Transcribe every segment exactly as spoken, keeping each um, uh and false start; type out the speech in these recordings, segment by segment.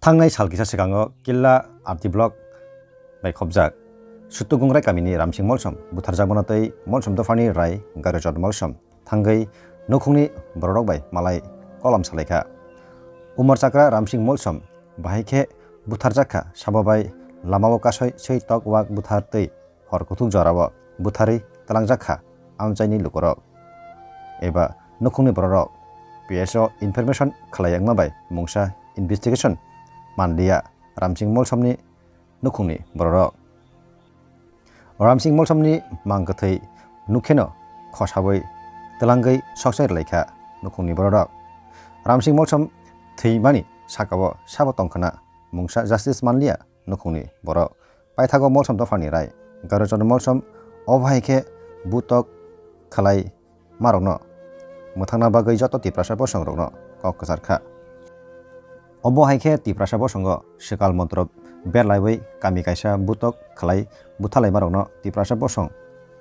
Thangnai sal kisa swkango Killa R D block bai khopjak Sutugungrai kamini Ramsing Molsom butharjakmano tei Molsom dophani Rai Garuchar Molsom thangwi nukhungni bororok bai malai kolam salaikha. Umar chakra Ramsing Molsom bahai khe butharjak kha, sabo bai lamao kasoi swi tok wak buthar tei hor kuthuk jorao butharwi tlangjak kha amchaini lukurok eba nukhungni bororok. P S o information khlai wngma bai mungsa investigation manliya Ramsing Molsomni nukhungni bororok. Ramsing Molsomni mang kwthwi nukheno khosawi twlangwi soksai rwlaikha nukhungni bororok. Ramsing Molsom thwimani sakao sabo tongkhna mungsa justice manliya nukhungni borok. Paithago Molsom dophani Rai Garuchar Molsom obo hai khe butok khlai marokno mwthangna bagwi joto Tiprasa bosongrokno kok kwchar kha. Obo hai khe Tiprasa bosongo swkal montro berlaiwi kami kaisa butok khlai buthalaimarokno Tiprasa bosong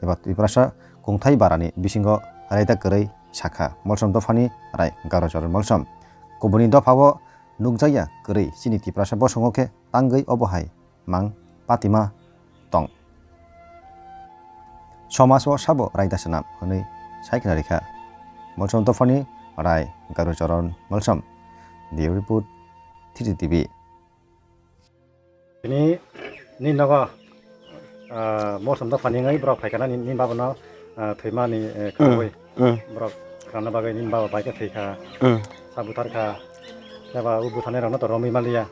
eba Tiprasa kungthai barani bisingo raida kwrwi sakha Molsom dophani Rai Garuchar Molsom. Kubuni dophao nukjakya kwrwi chini Tiprasa bosongo khe tangwi obo hai mang patima tong. Somaj o sabo raida swnam hwnwi sai khna rikha Molsom dophani Rai Garucharan Molsom. Bureau report, T T T V. Tini ni nogo, ah, Molsom dophani wngwi borok phaikha nini, nini baba no, ah, thwimani, eh, khnawi. Mm. Borok khna bagwi nini baba bai khe thwikha. Mm. Sa buthar kha. Eba o butharnai rokno to romwi maliya.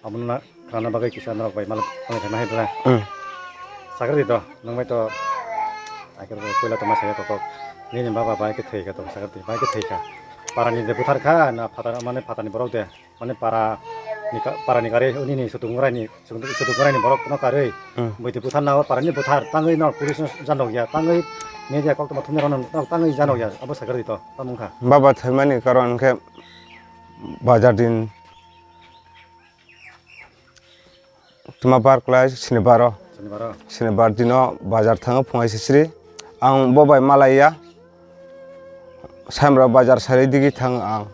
Abono na khna bagwi kisa norok bai mal, mal khaima hai bwla. Hmm. Sagar di to, nang bai to, akhir koila to ma saya kokok. Nini baba bai khe thwikha to sagar di, bai khe thwikha. Parani de buthar kha, na phatar, mane phatarni borok de, mane para ni ka-, parani kari, uni ni sutung rai ni, sutung, sutung rai ni borok no kari. Hmm. Bui di buthar na parani buthar, tangwi no police no janok ya, tangwi media kok to ma thumya rok no tangwi janok ya, abo sagar di to, tamung kha. Baba thwimani karon khe bazar din Tuma bar kwlai sinibar o. Sinibar o. Sinibar dino bazar thango phungai sisiri. Ang bo bai malaiya. Samra bazar sari digi thang ang.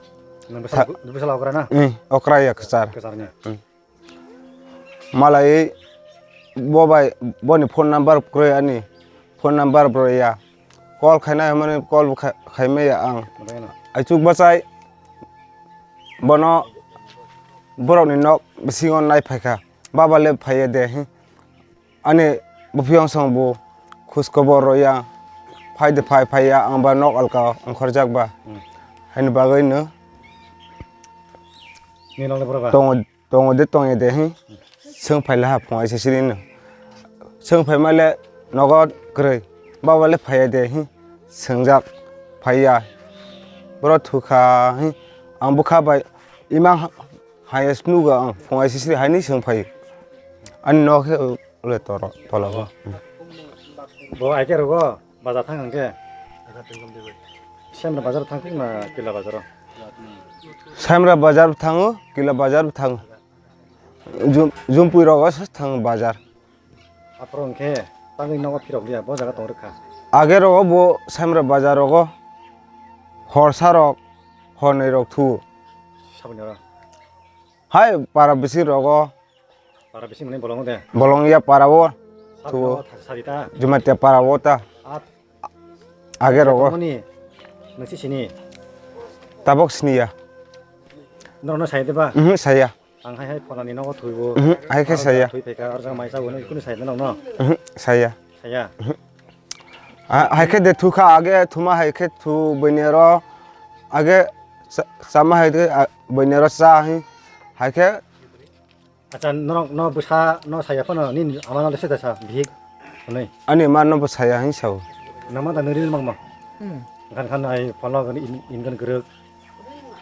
Nang bwsala, bwsala okra na? Ni, okra ya kwchar. Kwchar ni. Hmm. Malai bo bai boni phone number kwrwi ani. Phone number bro ya. Call khaina mani call bo khai, khai maya ang. Madaino. Aichuk bachai. Bono borokni nok bisingo nai phaikha, "Baba le phaiya de, hi?" Ani buphiyong song bo khus kobor roya, "Phai de phai, phaiya, ang ba nok alka ongkhorjak ba." Hmm. Haini bagwi no Ni nok le boro ba? Tongo, tongo de tongya de, hi? Swng phai laha phung aisa siri no. Swng phai male nogo kwrwi. Baba le phaiya de, hi? Swngjak phaiya. Boro thukha, hi? Ang bwkha bai ima ha-, haya snuga ang phung aisa siri haini swng phai. Ani nok he ule toro, tola bo. Bo aike rogo? Bazar thang hwnkhe? Semra bazar thang thik na Kila bazar o? Semra bazar thango, Kila bazar thango. Jum-, Jumpui rogo se thango bazar. Aphuru hwnkhe tangwi nogo phirok liya, bo jaga tong rwkha. Age rogo bo Semra bazar rogo horsa rok, hornwi rok thu. Saboni oro? Hai para bisi rogo. Para bisi mani bolong de. Bolong ya para o. Sab thu. Nogo thak sari ta. Jumatia para o ta. At. Age rogo. Mani nasi sini. Tabok sini ya. Norno sai de ba? Mhm, saya. Ang hai hai phonani nogo thuibo. Mhm, hai khe saya. Thui phaikha, arjang mai sabo no, kunu sai de nang no? Mhm, saya. Saya. Mhm. Ah, hai khe de thukha age, thuma hai khe thu buinero age sa-, sama hai de, ah, buinero sa hi. Hai khe Acha, norok no bwsa no saya phano nini ama no seta sa bihik hwnwi. Ani ma no bo saya hin sao. Nama da niril mangma. Hmm. Kan kan ai phano kan in, in kan gerek.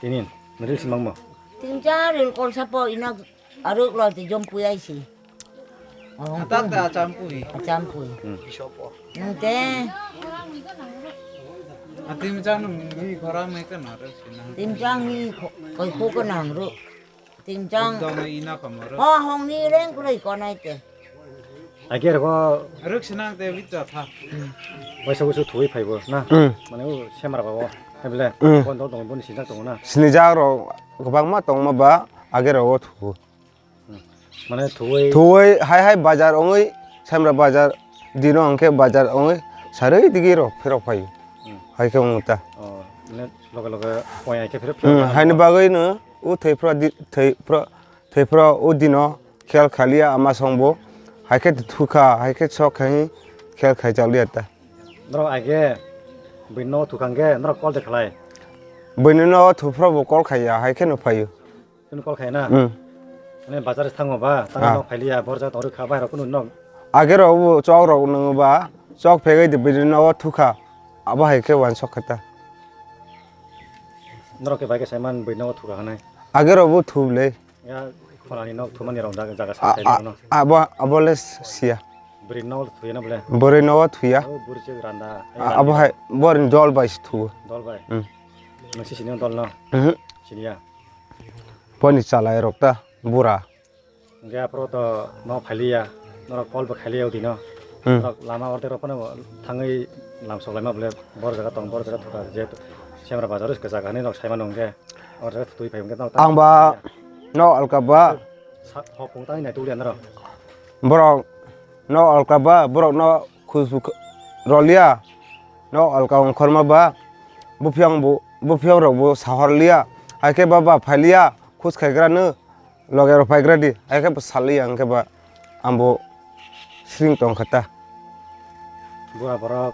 Tinin niril si mangma. Tinja ril kol sapo ina aruk lo ti jom puyai si. Oh, ata ta achampui. Achampui. Hmm. Nang te. Atim jang ni khora mai kan aruk si nang. Tim jang ni kho-, koi kho kan nang ru. Tingjang. Dona ina kamaro. Ho hongni reng kurui konai te. Ager go. Ruk sinang te bita tha. Waisa waisa thui phaibo na. Hmm. Mane o semra babo. Hebele. Hmm. Bon dol dong boni sinjak tongo na. Sinijak ro gobangma tongma ba ager go thu. Mane thuwi. Thuwi hai hai bazar ongwi, Semra bazar dino hwnkhe bazar ongwi sarwi digi rok phirok phaio. Hmm. Hai khe wng ta. Oh, mane loge loge poi hai khe phirok Hmm, phirok haini bagwi no o thwi phra di, thwi phra, thwi phra o dino khel khaliya ama songbo. Hai khe thukha, hai khe sok khai khel khai chaliya ta. Norok aige buino thukha hwnkhe norok call de khlai. Buino no thuphrabo call khaiya, hai khe no phaio. Chwng call khai na? Hmm. Mane bazar thango ba, tang Ah. Nok phailiya, bor jaga tongrwkha, bahai rok kunu nok. Age rok bo chok rok nwngo ba, chok phegwi de bini nogo thukha. Abo hai khe uansuk khe ta. Norok khe bai khe saiman bui nogo thukha hanai. Age rok bo thub le. Ya, khonani nok thumani rok jaga, jaga A-, sai a-, no. Abo, abo le siya. Bwrwi nogo thuya na bole? Bwrwi nogo thuya. O bwrwi se randa. A-, abo hai, bor dol bai se thu. Dol bai? Hmm. Nang si sini dol no? Mhm. Siniya. Boni chalai rok ta bura. Hwnkhe aphuru to no phailiya, norok call bo khailiya udi no. Hmm. Norok lama order rok phano thangwi lamsok laima bole bor jaga tong, bor jaga thukha je Semra bazar is kwchak hani nok saimano hwnkhe or jaga thutwi phai hwnkhe norok. Ang ba no alka ba. Sa-, hopung tangwi nai tuliya norok. Borok no alka ba, borok no khus bu-, roliya, no alka ongkhorma ba, buphiang bu-, buphiang rok bo sahorliya, hai khe ba ba phailiya, khus khaigra no. Loge rok phaigra di, hai khe bo saliya hwnkhe ba ang bo sring tong kha ta. Bura borok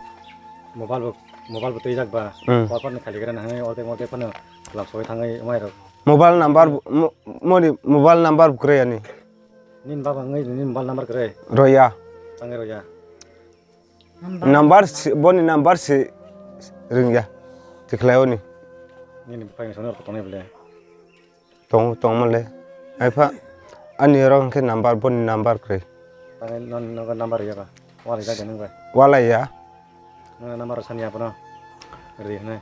mobile bo, mobile bo twijak ba, Hmm. Call phone khaligra na hwnwi ordek mordek phano lamsogwi thangwi wngmai rok. Mobile number bo, mo-, moni mobile number bo kwrwi ani. Nini baba wngwi nini mobile number kwrwi? Roya. Tangwi roya. Number si, boni number si rwngya. Tikhlai oni. Nini buphang songni rok tongnai bole. Tong, tongmale. Aipha, ani oro hwnkhe number, boni number kwrwi. Tangwi non nogo number rwya ba? Walai jak de nwng bai? Walai ya. Nwng number sani abono ri hwnwi.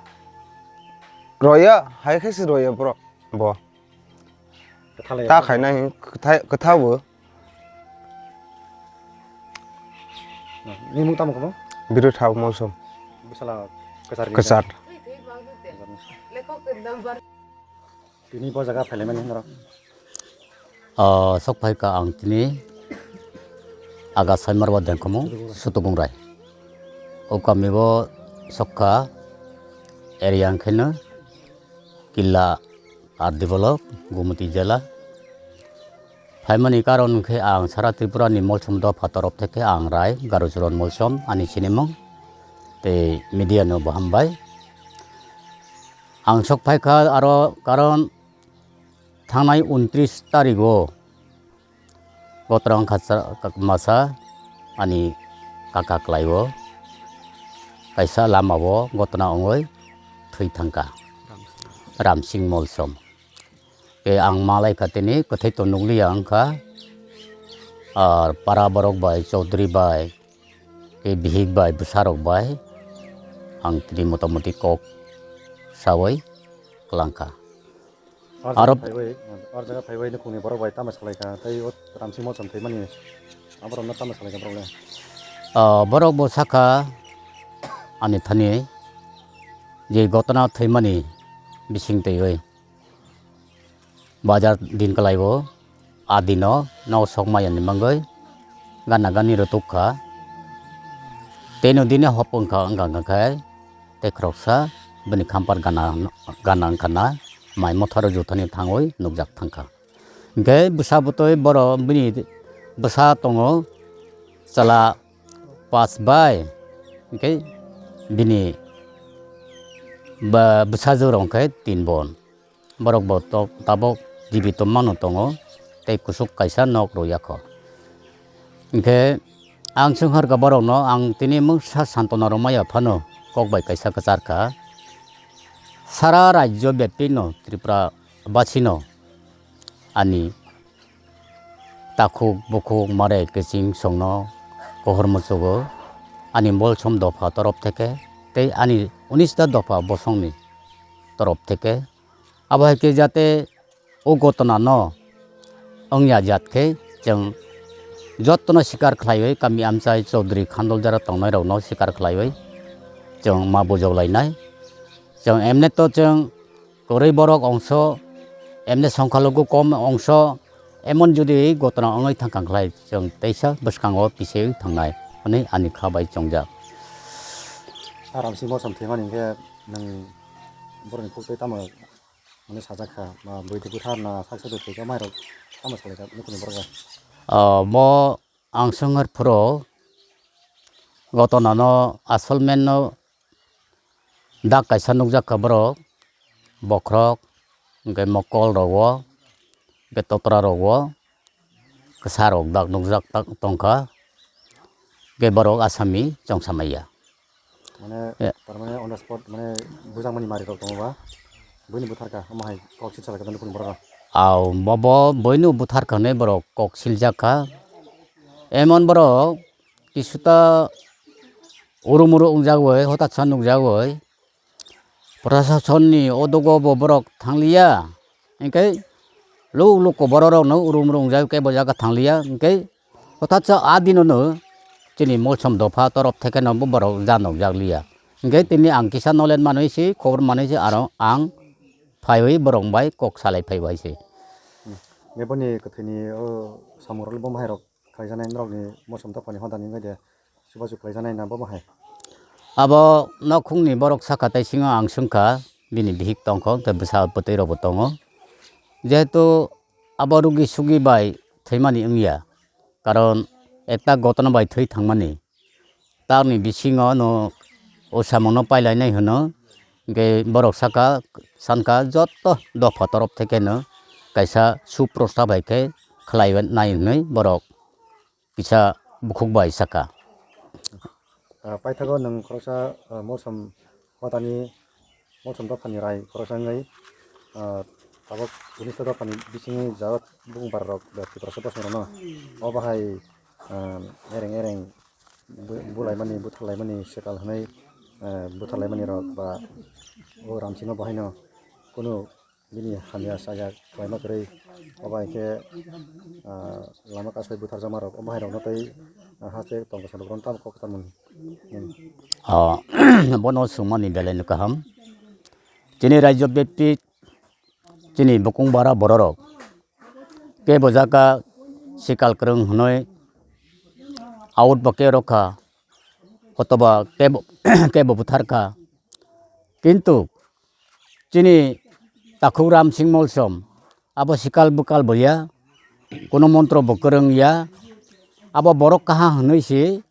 Roya, hai khe se roya bro. Bo. Kwtha lai Ta ya? Khaina hin kwtha, kwtha bo. Ni mung tamo kamo? Biru thao mosong. Bwsala kwchar ni Kwchar. Tini bo jaga phailaimani norok? Ah, sok phaikha ang tini aga Saimar ba dengkhomo Sutugungrai. O kami bo sokha area wngkhaino Killa R D block, Gumoti jela. Phaimani karon wngkhe ang sara Tripura ni Molsom dopha torof theke ang rai Garuchuran Molsom ani sinimung tei media no bo hambai. Ang sok phaikha aro karon thangnai untris tarigo gotna wngkha sa-, masa ani kaka kwlaio kaisa lamao gotna wngwi thwi thangkha Ramsing Molsom. Tei ang malaikha tini kwthai to nukliya wngkha, ah, para borok bai, chaudhuri bai, tei bihik bai, bwsarok bai ang tini motamoti kok saui kwlangkha. Aro Aro phaiwi, or jaga phaiwi nukhungni borok bai tamo salaikha, tei o Ramsing Molsom thwimani aborokno tamo salaikha borok le? Ah, borok bo sakha ani thani je gotna thwimani bising twiwi. Bazar din kwlaibo, a dino nok sok maya ni mangwi gana gani rw tukha. Tei no dini hop wngkha, wngkha, wngkha khe tei khoroksa bini khampar gana, gana wngkha na mai motharo juthani thangwi nukjak thangkha. Hwnkhe bwsa bwtwi boro bini bwsa tongo chwla pas bai, hwnkhe bini ba-, bwsajwk rok hwnkhe tin bon. Borok bo to-, tabok jibito mano tongo, tei kuchuk kaisa nok rw yakho. Hinkhe ang swngkharkha borokno, ang tini mungsa santona rwmaya phano kok bai kaisa kwcharkha. Sara rajyo byapino Tripura basino ani takhuk bukhuk mare kiching songno kohor muchugo, ani Molsom dopha torof theke tei ani unis ta dopha bosongni torof theke. Abo hai khe jate o gotona no wngya jat khe chwng jotono sikar khlaiwi, kami amchai chaudhuri khandol jara tongnai rokno sikar khlaiwi chwng ma bujok lainai. Chwng emne to chwng kwrwi borok ongso, emne songkha luku kom ongso, Emon jodi gotona wngwi thangkha khlai, chwng teisa bwskango pisewi thangnai hwnwi ani kha bai chongjak. Aram si mosam thwimani hinkhe nwng borokni khuk twi tamo hwnwi sajak kha, ma bwtwi bwtharna sak sak thwikha mairok tamo salaikha nukhungni borok bai? Ah, mo ang swngwr phuru gotonano asolmeno dak kaisa nukjak kha borok, bokhorok, hwnkhe mokol rogo, hwnkhe totra rogo, kwsa rok dak nukjak tongkha, hwnkhe borok asami chongsa maya. Mane, ya, tar mane on the spot, mane, bujakmani mari rok tongo ba, buini butharkha, omo hai kok silsa khe nukhungni borok rok. Au, bobo buino butharkha hwnwi borok kok siljak kha. Emon borok kisuta urum uro wngjagwi, hotatsa nukjagwi, Prasasonni odogo bo borok thangliya, hwnkhe luk luk borok rokno urum rung jai kebo jaga thangliya, hwnkhe hothatsa a dinono chini molsom dopha torop thekeno bo borok janok jakliya. Hwnkhe tini ang kisa nolen manwi se, khobor manwi se, aro ang phaiwi borok bai kok salai phaibai se. Hwnkhe boni kwthwini o samung rok bo mahairok khlaijaknai norokni molsom dophani hodani wngkha de chubachu khlaijaknai na bo bahai? Abo nokhungni borok sakha tei singo ang swngkha, bini bihik tongkho tei bwsa bwtwi rokbo tongo. Jehetu abo rugi sugi bai thwimani wngya, karon ekta gotona bai thwi thangmani. Tamni bisingo no o samungno pailainai hwno, hwnkhe borok saka, sanka joto dopha torop thekeno kaisa suprosta bai khe khlai nai hwnwi borok kisa bukhuk bai saka. Ah, paithago nwng khoroksa, ah, molsom hotani, molsom dophani rai khoroksa wngwi, ah, tabuk unista dophani bisingni jawab bung barrok ba Tiprasa bosongrokno. O bahai, ah, ereng ereng bu-, bulaimani, butharlaimani, sekal hwnwi, ah, butharlaimani rok ba o Ramsingno bahaino kunu bini hamya saya khlaima kwrwi, obo hai khe, ah, lama kasai butharjakma rok, omo hai rokno tei, ah, haste tong kwcham rok tamo kok kwcham mani. Ah, bono swngmani belai no kaham. Chini rajyo bepti chini bukung bara bororok kebo jaga sikal kwrwng hwnwi out bo ke rokha, hotoba kebo, kebo butharkha. Kintu chini takhuk Ramsing Molsom, abo sikal bwkal bo ya, kuno montro bo kwrwng ya, abo borok kaha hwnwi se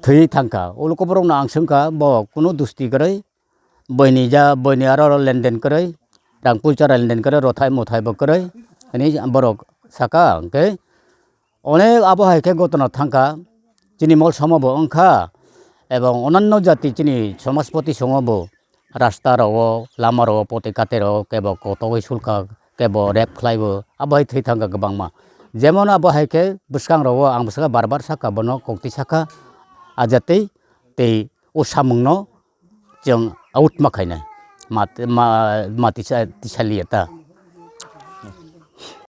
thwi thangkha. Uluko borokno ang swngkha, bo kuno dusti kwrwi, boini ja, boini aro oro lenden kwrwi, rang pulcha lenden kwrwi, rothai mothai bo kwrwi, hwnwi borok saka hwnkhe. Onek abo hai khe gotona thangkha, chini molsomo bo wngkha, ebong onanno jati chini somaspoti songo bo rasta rogo, lama rogo, poti kate rogo kebo kotogwi sulkha, kebo rep khlaibo, abo hai thwi thangkha kwbangma. Jemon abo hai khe bwskang rogo ang bwswkha bar bar sakha, bono kokti sakha, a jatwi tei o samungno chwng out ma khainai, ma, ma, ma tisa, tisa liya ta.